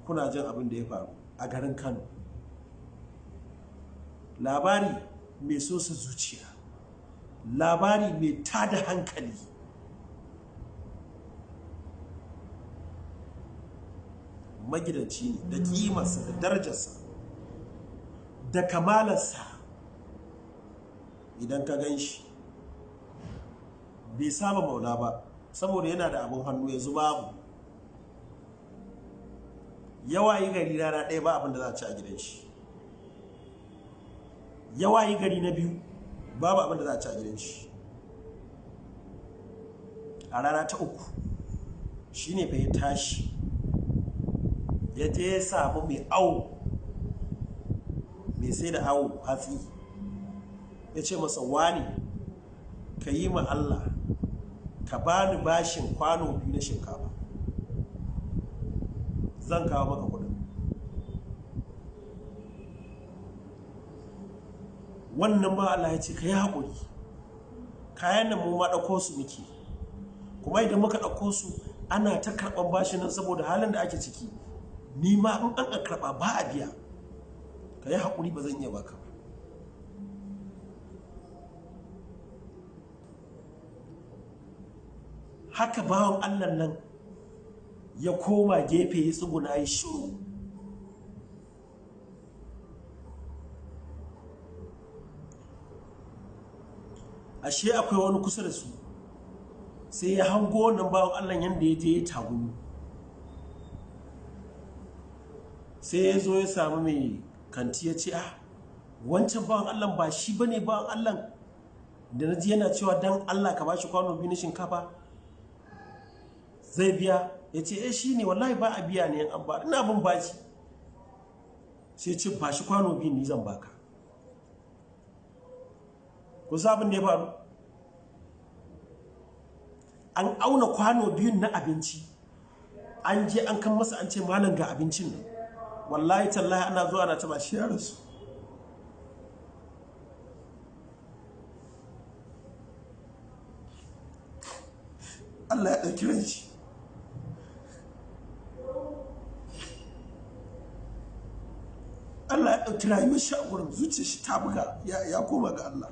Kuna jin abin da ya faru a garin Kano. Labari mai sosa zuciya, labari mai tada hankali. Magidanci ne da kimarsa da darajarsa da kamalarsa. Idan ka gan shi bai saba maula ba, saboda yana da abin hannu, yanzu babu. Yawa yi gari rana ɗaya ba abin da za a ci a gidan shi. Yawa yi gari na biyu babu abin da za a ci a gidan shi. A rana ta uku shine fa ya tashi ya je ya samu mai awo, mai sai da awo hatsi, ya ce masa, wani ka yi ma Allah ka bani bashin kwano 2 na shinkafa, zan kawo maka kudin. Wannan ba Allah ya ce ka yi haƙuri, kayan nan mu ma ɗauko su muke, kuma idan muka ɗauko su ana ta karɓan bashin nan saboda halin da ake ciki, ni ma in an karɓa ba a biya, ka yi haƙuri ba zan iya baka ba. Haka bawan Allah nan ya koma gefe ya tsuguna ya shiru. Ashe akwai wani kusa da su, sai ya hango wannan bawan Allah yanda ya je ya tagumi. Sai ya zo ya samu mai kanti ya ce, ah, wancan bawan Allah ba shi bane bawan Allah da na ji yana cewa dan Allah ka bashi kwano 2 na shinkafa zai biya. Ya ce eh shi ne, wallahi ba a biya ne an ba, ina bin bashi. Sai ce ba shi kwano 2 ni zan baka. Ku sa abin da ya faru? An auna kwano 2 na abinci, an je an kan masa an ce malam ga abincin nan. Wallahi tallahi ana zuwa ana taba shi ya rasu. Allah ya ɗauki ran shi. Allah ya ɗauki rayuwar shi a gurin, zuciyar shi ta buga, ya koma ga Allah.